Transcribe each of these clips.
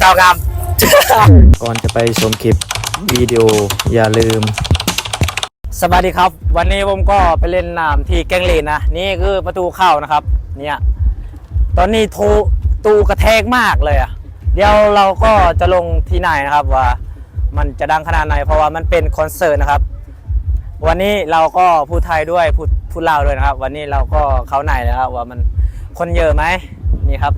າງາມ. ກ່ອນຈະໄປຊົມຄລິບວິດີໂອ ຢ່າລືມ ສະບາຍດີຄັບ ວັນນີ້ຜົມກໍໄປຫຼິ້ນນ້ຳທີ່ແກ້ງລີນນະ. ນີ້ຄືປະຕູເຂົ້ານະຄັບ ເນຍ ຕອນນີ້ໂທ ຕູ້ກະແທກມາກເລີຍອະ. ດຽວເຮົາກໍຈະລົງທີ່ໃນນະຄັບ ວ່າມັນຈະດັງຂະໜາດໃດ ເພາະວ່າມັນເປັນຄອນເສີດນະຄັບ. ວັນນີ້ເຮົາກໍຜູ້ໄທດ້ວຍ ຜູ້ ຜູ້ລາວດ້ວຍນະຄັບ. ວັນນີ້ເຮົາກໍເຂົ້າໃນແລ້ວວ່າມັນຄົນເຍີະໄໝ ນີ້ຄັບ.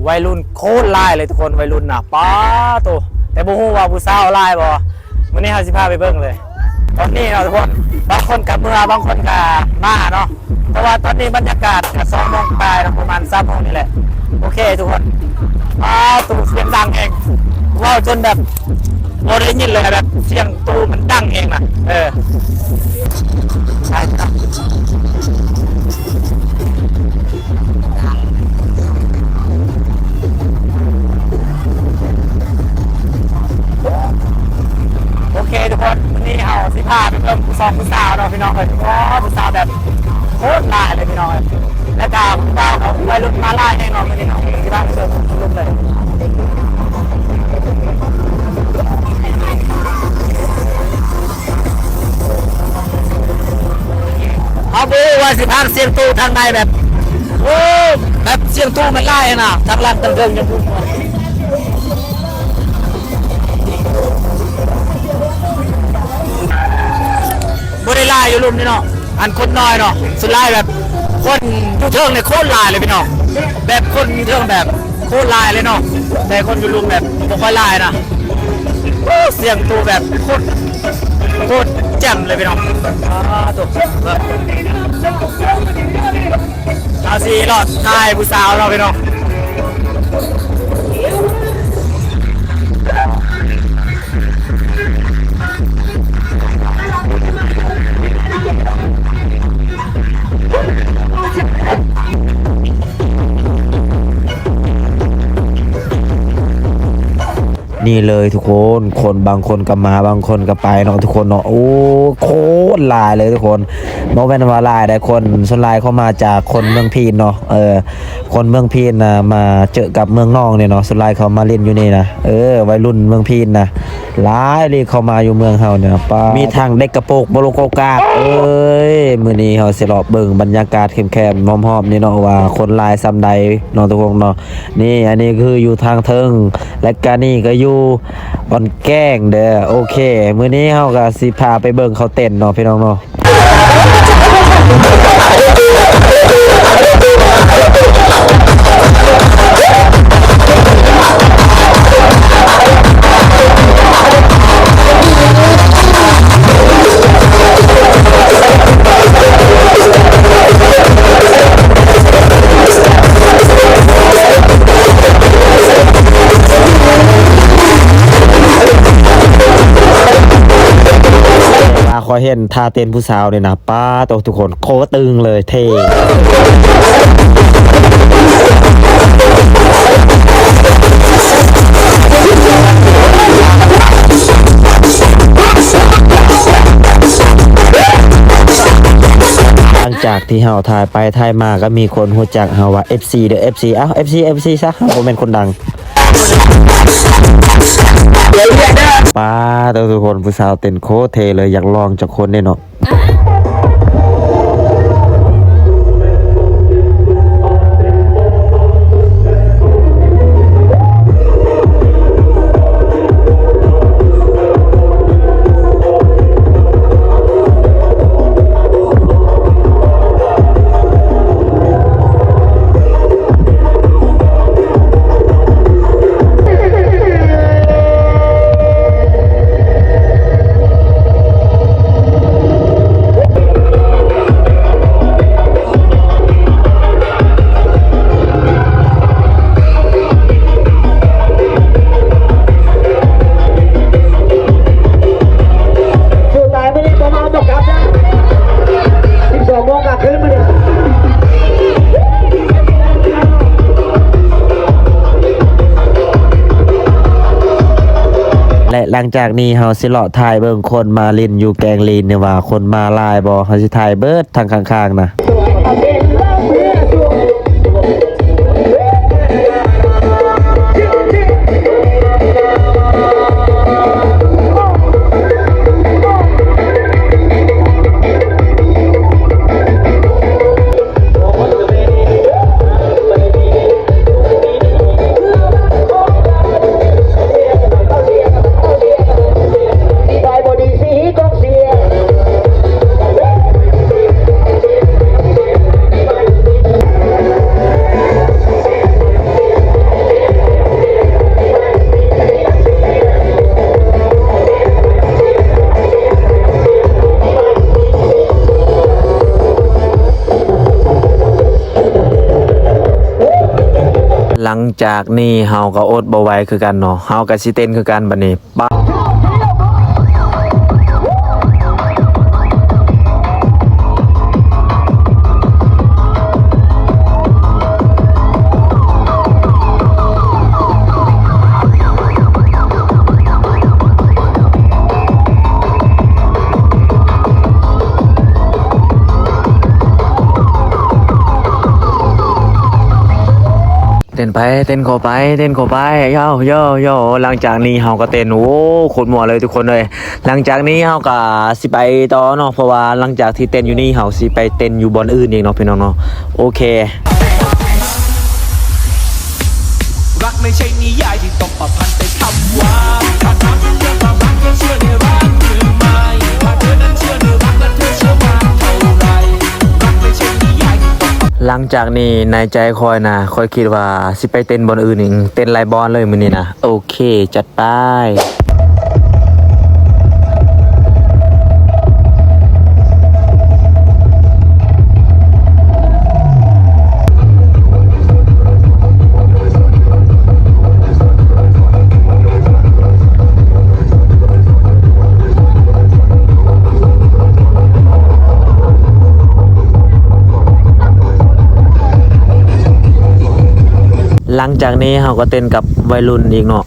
ໄວລຸ້ນໂຄດຫຼາຍເລີຍທຸກຄົນ ໄວລຸ້ນນະ ປາໂຕ. ແຕ່ບໍ່ຮູ້ວ່າຜູ້ສາວຫຼາຍບໍ່ ມື້ນີ້ເຮົາຊິພາໄປເບິ່ງເລີຍ. ຕອນນີ້ເນາະທຸກຄົນ ບາງຄົນກະເມືອ ບາງຄົນກະມາເນາະ ເພາະວ່າຕອນນີ້ບັນຍາກາດກະສອງໂມງປາຍເນາະ ປະມານສາມໂມງນີ້ແຫຼະ. ໂອເຄທຸກຄົນ ປາໂຕ ສຽງດັງແຮງ ເວົ້າຈົນແບບ ບໍ່ໄດ້ຍິນເລີຍ ແບບສຽງຕູ້ມັນດັງແຮງນະ. ເອີ ໂອເຄທຸກຄົນ ມື້ນີ້ເຮົາຊິພາໄປເບິ່ງຜູ້ຊອກຜູ້ສາວເນາະພີ່ນ້ອງເອີຍ. ໂອ້ ຜູ້ສາວແບບໂຄດຫຼາຍເລີຍພີ່ນ້ອງເອີຍ. ແລ້ວກະຜູ້ບ່າວກໍໄວລຸ້ນມາຫຼາຍແຮງເນາະ ມື້ນີ້ເນາະ ຊິພາໄປເບິ່ງລຸ້ນເລີຍ. ເຮົາບໍ່ຮູ້ວ່າຊິພາກສຽງຕູ້ທາງໃດແບບ ໂອ້ ແບບສຽງຕູ້ມັນຫຼາຍນະ ທາງຫຼັງທາງເທິງຍັງບໍ່ ບໍ່ໄດ້ຫຼາຍຢູ່ລຸ່ມນີ້ເນາະ ອັນຄົນນ້ອຍເນາະ. ສ່ວນຫຼາຍແບບຄົນຢູ່ເທິງນີ້ໂຄດຫຼາຍເລີຍພີ່ນ້ອງ ແບບຄົນຢູ່ເທິງແບບໂຄດຫຼາຍເລີຍເນາະ ແຕ່ຄົນຢູ່ລຸ່ມແບບບໍ່ຄ່ອຍຫຼາຍນະ. ໂອ້ ສຽງຕູ້ແບບໂຄດ ໂຄດແຈ່ມເລີຍພີ່ນ້ອງ. ອ້າ ໂຕ ເຮົາຊິລອດຖ່າຍຜູ້ສາວເນາະພີ່ນ້ອງ. ນີ້ເລີຍທຸກຄົນ ຄົນບາງຄົນກໍມາ ບາງຄົນກໍໄປເນາະທຸກຄົນເນາະ. ໂອ້ ໂຄດຫຼາຍເລີຍທຸກຄົນ ບໍ່ແມ່ນວ່າຫຼາຍໃດ໋ ຄົນສ່ວນຫຼາຍເຂົາມາຈາກຄົນເມືອງພີນເນາະ. ເອີ ຄົນເມືອງພີນນະ ມາເຈີກັບເມືອງນອງນີ້ເນາະ ສ່ວນຫຼາຍເຂົາມາຫຼິ້ນຢູ່ນີ້ນະ. ເອີ ໄວລຸ້ນເມືອງພີນນະ ຫຼາຍລີເຂົ້າມາຢູ່ເມືອງເຮົານີ້. ປາ ມີທັງເດັກກະໂປກ ໂບໂລໂກກາກ ເອີຍ. ມື້ນີ້ເຮົາຊິເລາະເບິ່ງບັນຍາກາດແຄມໆ ຮອບໆ ນີ້ເນາະ ວ່າຄົນຫຼາຍສ່ຳໃດເນາະທຸກຄົນເນາະ. ນີ້ ອັນນີ້ຄືຢູ່ທາງເທິງ ແລະກະນີ້ກໍຢູ່ບ່ອນແກ້ງເດີ. ໂອເຄ ມື້ນີ້ເຮົາກໍຊິພາໄປເບິ່ງເຂົາເຕັ້ນເນາະ ພີ່ນ້ອງເນາະ. ວ່າຂ້ອຍເຫັນທ່າເຕັ້ນຜູ້ສາວນີ້ນະ ປາໂຕ ທຸກຄົນ ໂຄຕຶງເລີຍ ເທ່. ຫຼັງຈາກທີ່ເຮົາຖ່າຍໄປຖ່າຍມາ ກໍມີຄົນຮູ້ຈັກເຮົາວ່າ ເອັຟຊີ ເດີ ເອັຟຊີ ເອົ້າ ເອັຟຊີ ເອັຟຊີ ຊະ ເຮົາບໍ່ແມ່ນຄົນດັງ. ປາໂຕ ທຸກຄົນ ຜູ້ສາວເຕັ້ນໂຄດເທ່ເລີຍ ຢາກລອງຈັກຄົນເດ້ເນາະ. ໂອ້ ຈາກນີ້ເຮົາຊິເລາະຖ່າຍເບິ່ງຄົນມາຫຼິ້ນຢູ່ແກງລີນນີ້ວ່າຄົນມາຫຼາຍບໍ່, ເຮົາຊິຖ່າຍເບິດທັງຂ້າງໆນະ. ຫຼັງຈາກນີ້ເຮົາກໍອົດບໍ່ໄຫວຄືກັນເນາະ, ເຮົາກໍຊິເຕັ້ນຄືກັນບັດນີ້. ເຕັ້ນໄປ ເຕັ້ນເຂົ້າໄປ ເຕັ້ນເຂົ້າໄປ ໂຢ ໂຢ ໂຢ. ຫຼັງຈາກນີ້ເຮົາກໍເຕັ້ນ ໂອ້ ໂຄດມ່ວນເລີຍທຸກຄົນເອີຍ. ຫຼັງຈາກນີ້ເຮົາກໍຊິໄປຕໍ່ເນາະ, ເພາະວ່າຫຼັງຈາກທີ່ເຕັ້ນຢູ່ນີ້ ເຮົາຊິໄປເຕັ້ນຢູ່ບ່ອນອື່ນອີກເນາະ ພີ່ນ້ອງເນາະ. ໂອເຄ. ຫຼັງຈາກນີ້ໃນໃຈຂ້ອຍນະ ຂ້ອຍຄິດວ່າຊິໄປເຕັ້ນບ່ອນອື່ນອີກ, ເຕັ້ນຫຼາຍບ່ອນເລີຍມື້ນີ້ນະ. ໂອເຄ ຈັດໄປ. ຫຼັງຈາກນີ້ເຮົາກໍເຕັ້ນກັບໄວລຸ້ນອີກເນາະ.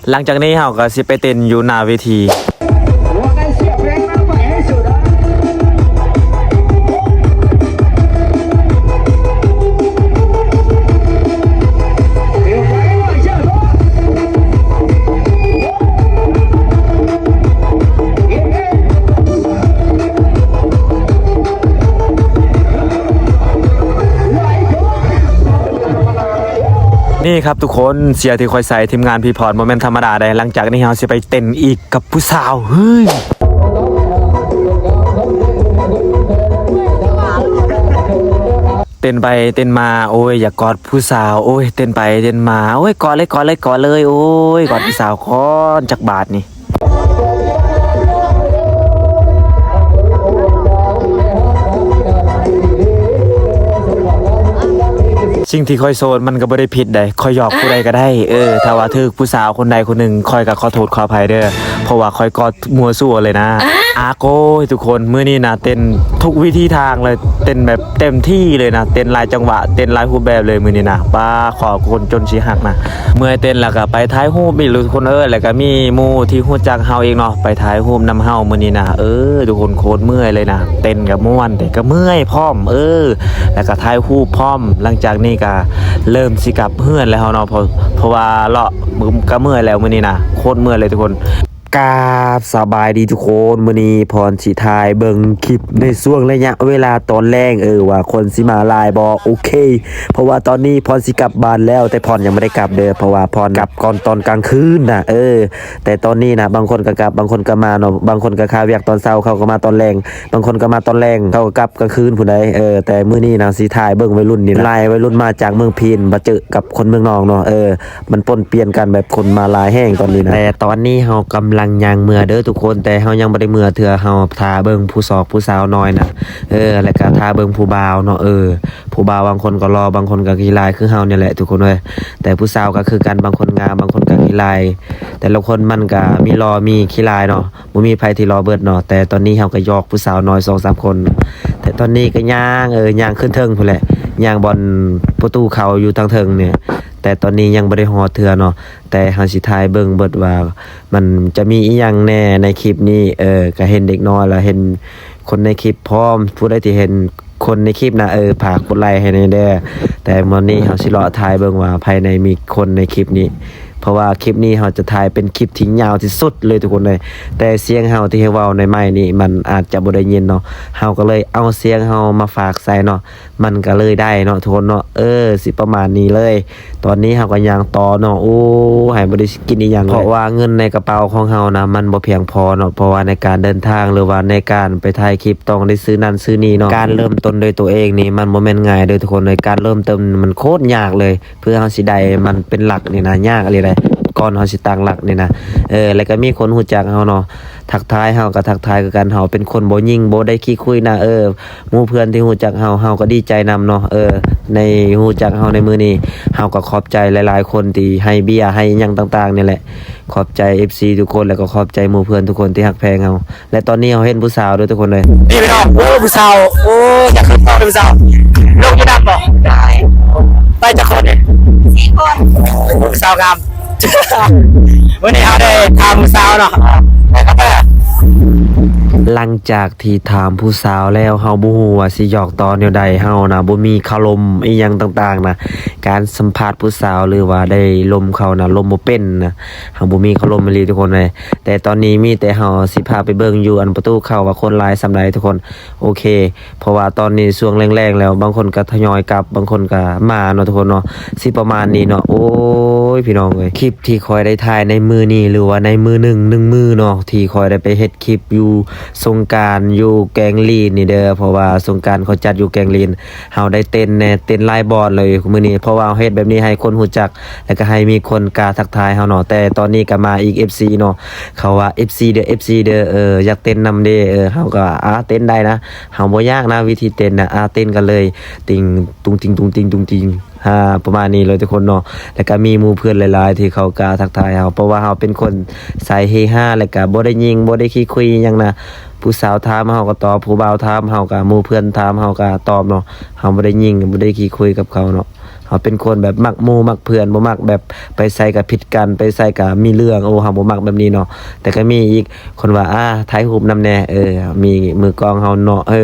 ຫຼັງຈາກນີ້ເຮົາກໍຊິໄປເຕັ້ນຢູ່ໜ້າເວທີ. ນີ້ຄັບທຸກຄົນ ເສຍທີ່ຂ້ອຍໃສ່ ທີມງານພີພອດ ບໍ່ແມ່ນທຳມະດາໃດ. ຫຼັງຈາກນີ້ເຮົາຊິໄປເຕັ້ນອີກກັບຜູ້ສາວ. ເຮີ້ຍ ເຕັ້ນໄປເຕັ້ນມາ ໂອ້ຍ ຢາກກອດຜູ້ສາວ. ໂອ້ຍ ເຕັ້ນໄປເຕັ້ນມາ ໂອ້ຍ ກອດເລີຍ ກອດເລີຍ ກອດເລີຍ. ໂອ້ຍ ກອດຜູ້ສາວກ່ອນຈັກບາດນີ້. ສິ່ງທີ່ຂ້ອຍໂສດມັນກໍບໍ່ໄດ້ຜິດໃດ, ຂ້ອຍຫຍອກຜູ້ໃດກໍໄດ້. ເອີ ຖ້າວ່າຖືກຜູ້ສາວຄົນໃດຄົນໜຶ່ງ ຂ້ອຍກໍຂໍໂທດຂໍອະໄພເດີ້ ເພາະວ່າຂ້ອຍກໍມົ້ວຊົ່ວເລີຍນະ. ອາໂກຍ ທຸກຄົນ ມື້ນີ້ນະ ເຕັ້ນທຸກວິທີທາງເລີຍ, ເຕັ້ນແບບເຕັມທີ່ເລີຍນະ, ເຕັ້ນຫຼາຍຈັງຫວະ ເຕັ້ນຫຼາຍຮູບແບບເລີຍມື້ນີ້ນະ. ປ້າ ຂໍຄົນຈົນຊິຫັກນະ. ເມື່ອຍເຕັ້ນແລ້ວກໍໄປຖ່າຍຮູບອີກ ທຸກຄົນເອີຍ, ແລ້ວກໍມີໝູ່ທີ່ຮູ້ຈັກເຮົາອີກເນາະ ໄປຖ່າຍຮູບນຳເຮົາມື້ນີ້ນະ. ເອີ ທຸກຄົນ ໂຄດເມື່ອຍເລີຍນະ, ເຕັ້ນກໍມ່ວນ ແຕ່ກໍເມື່ອຍພ້ອມ. ເອີ ແລ້ວກໍຖ່າຍຮູບພ້ອມ. ຫຼັງຈາກນີ້ກໍເລີ່ມຊິກັບເຮືອນແລ້ວເຮົາເນາະ, ເພາະ ເພາະວ່າເລາະກໍເມື່ອຍແລ້ວມື້ນີ້ນະ, ໂຄດເມື່ອຍເລີຍທຸກຄົນ. ກາບສະບາຍດີທຸກຄົນ, ມື້ນີ້ພອນຊິຖ່າຍເບິ່ງຄລິບໃນຊ່ວງໄລຍະເວລາຕອນແລງ ເອີ ວ່າຄົນຊິມາຫຼາຍບໍ່. ໂອເຄ ເພາະວ່າຕອນນີ້ພອນຊິກັບບ້ານແລ້ວ, ແຕ່ພອນຍັງບໍ່ໄດ້ກັບເດີ ເພາະວ່າພອນກັບກ່ອນຕອນກາງຄືນນະ. ເອີ ແຕ່ຕອນນີ້ນະ ບາງຄົນກໍກັບ ບາງຄົນກໍມາເນາະ, ບາງຄົນກໍຄາວຽກຕອນເຊົ້າ ເຂົາກໍມາຕອນແລງ, ບາງຄົນກໍມາຕອນແລງ ເຂົາກໍກັບກາງຄືນພຸ້ນໃດ. ເອີ ແຕ່ມື້ນີ້ນະ ຊິຖ່າຍເບິ່ງໄວລຸ້ນນີ້ນະ, ຫຼາຍໄວລຸ້ນມາຈາກເມືອງພີນ ມາເຈີກັບຄົນເມືອງນອງເນາະ. ເອີ ມັນປົນປ່ຽນກັນ ແບບຄົນມາຫຼາຍແຮງຕອນນີ້ນະ. ແຕ່ຕອນນີ້ເຮົາກຳລັງຍ່າງເມືອເດີທຸກຄົນ, ແຕ່ເຮົາຍັງບໍ່ໄດ້ເມືອເທື່ອ, ເຮົາຖ້າເບິ່ງຜູ້ຊອກຜູ້ສາວນ້ອຍນະ. ເອີ ແລ້ວກໍຖ້າເບິ່ງຜູ້ບ່າວເນາະ. ເອີ ຜູ້ບ່າວບາງຄົນກໍຫຼໍ່ ບາງຄົນກໍຂີ້ລາຍຄືເຮົານີ້ແຫຼະທຸກຄົນເອີຍ, ແຕ່ຜູ້ສາວກໍຄືກັນ, ບາງຄົນງາມ ບາງຄົນກໍຂີ້ລາຍ. ແຕ່ລະຄົນມັນກໍມີຫຼໍ່ມີຂີ້ລາຍເນາະ, ບໍ່ມີໃຜທີ່ຫຼໍ່ເບິດເນາະ. ແຕ່ຕອນນີ້ເຮົາກໍຢອກຜູ້ສາວນ້ອຍສອງສາມຄົນ, ແຕ່ຕອນນີ້ກໍຍ່າງ ເອີ ຍ່າງຂຶ້ນເທິງພຸ້ນແຫຼະ, ຍ່າງບ່ອນປະຕູເຂົ້າຢູ່ທາງເທິງນີ້. ແຕ່ຕອນນີ້ຍັງບໍ່ໄດ້ຮອດເທື່ອເນາະ, ແຕ່ເຮົາຊິຖ່າຍເບິ່ງເບິດວ່າມັນຈະມີອີ່ຫຍັງແດ່ໃນຄລິບນີ້. ເອີ ກໍເຫັນເດັກນ້ອຍ ແລະ ເຫັນຄົນໃນຄລິບພ້ອມ. ຜູ້ໃດທີ່ເຫັນຄົນໃນຄລິບນະ ເອີ ຝາກກົດໄລໃຫ້ແດ່ເດີ. ແຕ່ມື້ນີ້ເຮົາຊິເລາະຖ່າຍເບິ່ງວ່າພາຍໃນມີຄົນໃນຄລິບນີ້, ເພາະວ່າຄລິບນີ້ເຮົາຈະຖ່າຍເປັນຄລິບທີ່ຍາວທີ່ສຸດເລີຍທຸກຄົນເອີຍ. ແຕ່ສຽງເຮົາທີ່ເຮົາເວົ້າໃນໄມນີ້ ມັນອາດຈະບໍ່ໄດ້ຍິນເນາະ, ເຮົາກໍເລີຍເອົາສຽງເຮົາມາຝາກໃສ່ເນາະ, ມັນກໍເລີຍໄດ້ເນາະທຸກຄົນເນາະ. ເອີ ຊິປະມານນີ້ເລີຍ. ຕອນນີ້ເຮົາກໍຍ່າງຕໍ່ເນາະ. ໂອ້ ໃຫ້ບໍ່ໄດ້ກິນອີ່ຫຍັງເລີຍ ເພາະວ່າເງິນໃນກະເປົາຂອງເຮົານະ ມັນບໍ່ພຽງພໍເນາະ, ເພາະວ່າໃນການເດີນທາງ ຫຼືວ່າໃນການໄປຖ່າຍຄລິບ ຕ້ອງໄດ້ຊື້ນັ້ນຊື້ນີ້ເນາະ. ການເລີ່ມຕົ້ນດ້ວຍຕົວເອງນີ້ ມັນບໍ່ແມ່ນງ່າຍເດີທຸກຄົນເອີຍ, ການເລີ່ມຕົ້ນມັນໂຄດຍາກເລີຍ. ເພື່ອເຮົາຊິໄດ້ມັນເປັນຫຼັກນີ້ນະ ຍາກອີ່ຫຼີເດ້ ກ່ອນເຮົາຊິຕັ້ງຫຼັກນີ້ນະ. ເອີ ແລ້ວກໍມີຄົນຮູ້ຈັກເຮົາເນາະ ທັກທາຍເຮົາກໍທັກທາຍຄືກັນ. ເຮົາເປັນຄົນບໍ່ຍິງ ບໍ່ໄດ້ຂີ້ຄຸຍນະ ເອີ ໝູ່ເພື່ອນທີ່ຮູ້ຈັກເຮົາ ເຮົາກໍດີໃຈນຳເນາະ. ເອີ ໃນຮູ້ຈັກເຮົາໃນມື້ນີ້ ເຮົາກໍຂອບໃຈຫຼາຍໆຄົນທີ່ໃຫ້ເບ້ຍ ໃຫ້ຫຍັງຕ່າງໆນີ້ແຫຼະ. ຂອບໃຈເອັຟຊີທຸກຄົນ ແລ້ວກໍຂອບໃຈໝູ່ເພື່ອນທຸກຄົນທີ່ຮັກແພງເຮົາ. ແລະຕອນນີ້ເຮົາເຫັນຜູ້ສາວເດີທຸກຄົນເອີຍ. ນີ້ພີ່ນ້ອງ ໂອ້ ຜູ້ສາວ ໂອ້ ຢາກຂຶ້ນກ້ອງເລີຍຜູ້ສາວ. ລົງຢູ່ນຳບໍ່? ໄປຈັກຄົນນີ້? ສີ່ຄົນ. ໂອ້ ຜູ້ສາວງາມ. ມື້ນີ້ເຮົາໄດ້ຖາມຜູ້ສາວເນາະ. ຫຼັງຈາກທີ່ຖາມຜູ້ສາວແລ້ວ ເຮົາບໍ່ຮູ້ວ່າຊິຫຍອກຕໍ່ແນວໃດ. ເຮົານະບໍ່ມີຄາລົມອີ່ຫຍັງຕ່າງໆນະ, ການສຳພາດຜູ້ສາວ ຫຼືວ່າໄດ້ລົມເຂົານະ ລົມບໍ່ເປັນນະ. ເຮົາບໍ່ມີຄາລົມອີ່ຫຼີທຸກຄົນເອີຍ. ແຕ່ຕອນນີ້ມີແຕ່ເຮົາຊິພາໄປເບິ່ງຢູ່ອັນປະຕູເຂົ້າວ່າຄົນຫຼາຍສ່ຳໃດທຸກຄົນ. ໂອເຄ ເພາະວ່າຕອນນີ້ຊ່ວງແລງໆແລ້ວ ບາງຄົນກໍທະຍອຍກັບ ບາງຄົນກໍມາເນາະທຸກຄົນເນາະ, ຊິປະມານນີ້ເນາະ. ໂອ້ຍ ພີ່ນ້ອງເອີຍ ຄລິບທີ່ຂ້ອຍໄດ້ຖ່າຍໃນມື້ນີ້ ຫຼືວ່າໃນມື້ໜຶ່ງ ໜຶ່ງມື້ເນາະ ທີ່ຂ້ອຍໄດ້ໄປເຮັດຄລິບຢູ່ສົງການຢູ່ແກງລີນນີ້ເດີ, ເພາະວ່າສົງການເຂົາຈັດຢູ່ແກງລີນ. ເຮົາໄດ້ເຕັ້ນແດ່ ເຕັ້ນຫຼາຍບ່ອນເລີຍມື້ນີ້ ເພາະວ່າເຮົາເຮັດແບບນີ້ໃຫ້ຄົນຮູ້ຈັກ ແລ້ວກໍໃຫ້ມີຄົນກ້າທັກທາຍເຮົາເນາະ. ແຕ່ຕອນນີ້ກໍມາອີກ ເອັຟຊີເນາະ, ເຂົາວ່າ ເອັຟຊີເດີ ເອັຟຊີເດີ ເອີ ຢາກເຕັ້ນນຳເດ. ເອີ ເຮົາກໍ ອາ ເຕັ້ນໄດ້ນະ, ເຮົາບໍ່ຍາກນະ ວິທີເຕັ້ນນະ. ອາ ເຕັ້ນກັນເລີຍ ຕິງຕຸງຕິງ ຕຸງຕິງ ຕຸງຕິງ ອາ ປະມານນີ້ເລີຍທຸກຄົນເນາະ. ແລ້ວກໍມີໝູ່ເພື່ອນຫຼາຍໆທີ່ເຂົາກ້າທັກທາຍເຮົາ ເພາະວ່າເຮົາເປັນຄົນສາຍເຮຮາ ແລ້ວກໍບໍ່ໄດ້ຍິງ ບໍ່ໄດ້ຂີ້ຄຸຍຫຍັງນະ. ຜູ້ສາວຖາມເຮົາກໍຕອບ, ຜູ້ບ່າວຖາມເຮົາກໍ, ໝູ່ເພື່ອນຖາມເຮົາກໍຕອບເນາະ. ເຮົາບໍ່ໄດ້ຍິງ ບໍ່ໄດ້ຂີ້ຄຸຍກັບເຂົາເນາະ. ເຮົາເປັນຄົນແບບມັກໝູ່ມັກເພື່ອນ, ບໍ່ມັກແບບໄປໃສກໍຜິດກັນ, ໄປໃສກໍມີເລື່ອງ. ໂອ້ ເຮົາບໍ່ມັກແບບນີ້ເນາະ. ແຕ່ກໍມີອີກຄົນວ່າ ອາ ຖ່າຍຮູບນຳແດ່. ເອີ ມີມືກ້ອງເຮົາເນາະ, ເອີ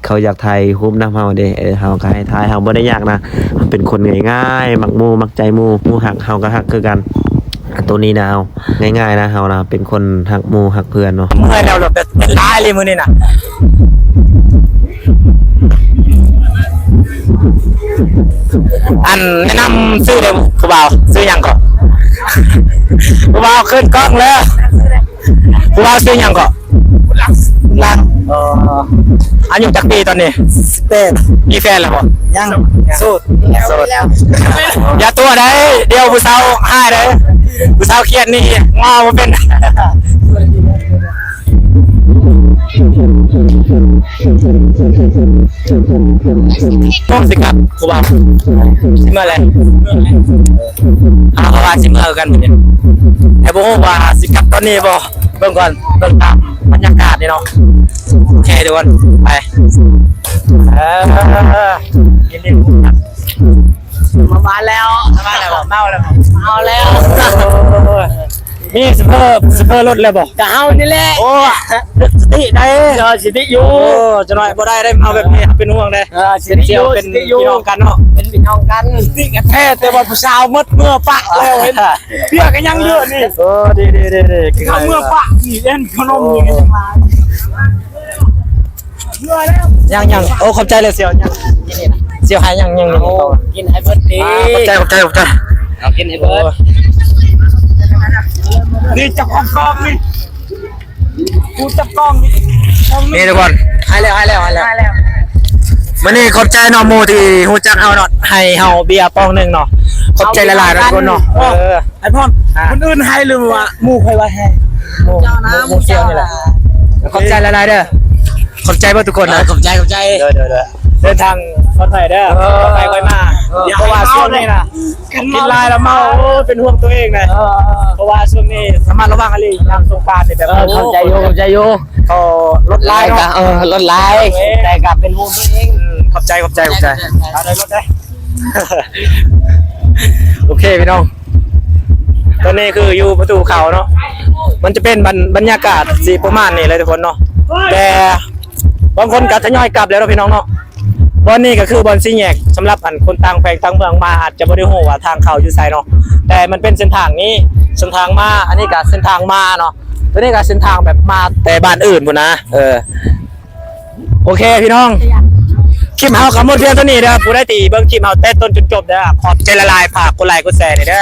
ເຂົາຢາກຖ່າຍຮູບນຳເຮົາເດ້. ເອີ ເຮົາກໍໃຫ້ຖ່າຍ, ເຮົາບໍ່ໄດ້ຍາກນະ. ເຮົາເປັນຄົນງ່າຍໆ, ມັກໝູ່ມັກໃຈໝູ່, ໝູ່ຮັກເຮົາກໍຮັກຄືກັນ. ໂຕນີ້ນະ ເຮົາງ່າຍໆນະ, ເຮົານະເປັນຄົນຮັກໝູ່ຮັກເພື່ອນເນາະ. ເມື່ອຍແລ້ວ ເປັນຫຼາຍເລີຍມື້ນີ້ນະ. ອັນ ແນະນຳຊື່ເດີຜູ້ບ່າວ, ຊື່ຫຍັງເກາະ? ຜູ້ບ່າວຂຶ້ນກ້ອງເລີຍ. ຜູ້ບ່າວຊື່ຫຍັງເກາະ? ລັງ. ເອີ ອາຍຸຈັກປີຕອນນີ້? ສິບແປດ. ມີແຟນແລ້ວບໍ່? ຍັງ. ໂສດ. ໂສດ. ຢ່າຕົວະໄດ໋, ດຽວຜູ້ສາວຮ້າຍໄດ໋. ຜູ້ສາວຄຽດນີ້ງໍບໍ່ເປັນ. ຕ້ອງຊິກັບ ຜູ້ບ່າວ ຊິເມືອແລ້ວ. ເຮົາກໍວ່າຊິເມືອຄືກັນ, ແຕ່ບໍ່ຮູ້ວ່າຊິກັບຕອນນີ້ບໍ່. ເບິ່ງກ່ອນ, ເບິ່ງຕາມບັນຍາກາດນີ້ເນາະ. ໂອເຄ ທຸກຄົນ ໄປ. ເອີ ຍິນດີ. ປະມານແລ້ວ ປະມານແລ້ວ ເມົາແລ້ວ ເມົາແລ້ວ. ມີສະເພີ ສະເພີລົດແລ້ວບໍ່? ກະເຮົານີ້ແຫຼະ. ໂອ້ ສະຕິໄດ້ ເອີ ສະຕິຢູ່. ໂອ້ ຈະໜ້ອຍບໍ່ໄດ້ໄດ້ ເຮົາແບບນີ້ເຮົາເປັນຫ່ວງເດ້. ເອີ ສະຕິຢູ່ ເປັນ ສະຕິຢູ່ ພີ່ນ້ອງກັນເນາະ ເປັນພີ່ນ້ອງກັນ. ສະຕິກະແທ້ ແຕ່ວ່າຜູ້ສາວໝົດເມືອປະແລ້ວ ເຫັນເບຍກະຍັງເຫຼືອນີ້. ໂອ້ ດີໆໆໆ ເຂົ້າເມືອປະນີ້ ເຫັນຂະໜົມນີ້ຍັງຫຼາຍ. ຍັງໆ ໂອ້ ຂອບໃຈເລີຍສ່ຽວ. ຍັງ ກິນນີ້ນະ ສ່ຽວໃຫ້ຍັງ ຍັງນີ້ ກິນໃຫ້ເບິດຕິ. ຂອບໃຈ ຂອບໃຈ ຂອບໃຈ. ເອົາກິນໃຫ້ເບິດ. ນີ້ເຈົ້າຂອງກອງນີ້ ຜູ້ຈັບກອງນີ້ ນີ້ທຸກຄົນ ໃຫ້ແລ້ວ ໃຫ້ແລ້ວ ໃຫ້ແລ້ວ. ມື້ນີ້ຂອບໃຈເນາະ ໝູ່ທີ່ຮູ້ຈັກເຮົາເນາະ ໃຫ້ເຮົາເບຍປອງໜຶ່ງເນາະ. ຂອບໃຈຫຼາຍໆເນາະທຸກຄົນເນາະ. ເອີ ໄອ້ພອນ ອ່າ ຄົນອື່ນໃຫ້ ຫຼືວ່າໝູ່ຂ້ອຍວ່າໃຫ້? ໝູ່ ໝູ່ສ່ຽວນີ້ແຫຼະ. ຂອບໃຈຫຼາຍໆເດີ ຂອບໃຈເບິດທຸກຄົນນະ. ເອີ ຂອບໃຈ ຂອບໃຈ. ເດີໆໆ ເດີນທາງປອດໄພເດີ. ເອີ ໄປຄ່ອຍມາ. ເອີ ເພາະວ່າຊ່ວງນີ້ນະ ກິນຫຼາຍແລ້ວເມົາ. ໂອ້ ເປັນຫ່ວງຕົວເອງນະ. ເອີ ເພາະວ່າຊ່ວງນີ້ລະມັດລະວັງອີ່ຫຼີ ຍາມສົງການນີ້ແບບ. ເອີ ໂອ້ ເຂົ້າໃຈຢູ່ ເຂົ້າໃຈຢູ່. ເຂົາລົດຫຼາຍເນາະ. ເອີ ລົດຫຼາຍ ແຕ່ກະເປັນຫ່ວງຕົວເອງ. ອືມ ຂອບໃຈ ຂອບໃຈ ຂອບໃຈ. ເອົາໄດ້ລົດໄດ້. ໂອເຄພີ່ນ້ອງ ຕອນນີ້ຄືຢູ່ປະຕູເຂົ້າເນາະ ມັນຈະເປັນບັນ ບັນຍາກາດຊິປະມານນີ້ແຫຼະທຸກຄົນເນາະ. ແຕ່ບາງຄົນກະທະຍອຍກັບແລ້ວເນາະພີ່ນ້ອງເນາະ. ບ່ອນນີ້ກະຄືບ່ອນສີ່ແຍກ ສຳລັບອັນຄົນຕ່າງແຂວງຕ່າງເມືອງມາ ອາດຈະບໍ່ໄດ້ຮູ້ວ່າທາງເຂົ້າຢູ່ໃສເນາະ ແຕ່ມັນເປັນເສັ້ນທາງນີ້ ເສັ້ນທາງມາ. ອັນນີ້ກະເສັ້ນທາງມາເນາະ ຕົວນີ້ກະເສັ້ນທາງແບບມາແຕ່ບ້ານອື່ນພຸ້ນນະ. ເອີ ໂອເຄພີ່ນ້ອງ ຄລິບເຮົາກະໝົດພຽງເທົ່ານີ້ເດີ. ຜູ້ໃດທີ່ເບິ່ງຄລິບເຮົາແຕ່ຕົ້ນຈົນຈົບເດີ ຂອບໃຈຫຼາຍໆ ຝາກກົດໄລກົດແຊແດ່ເດີ.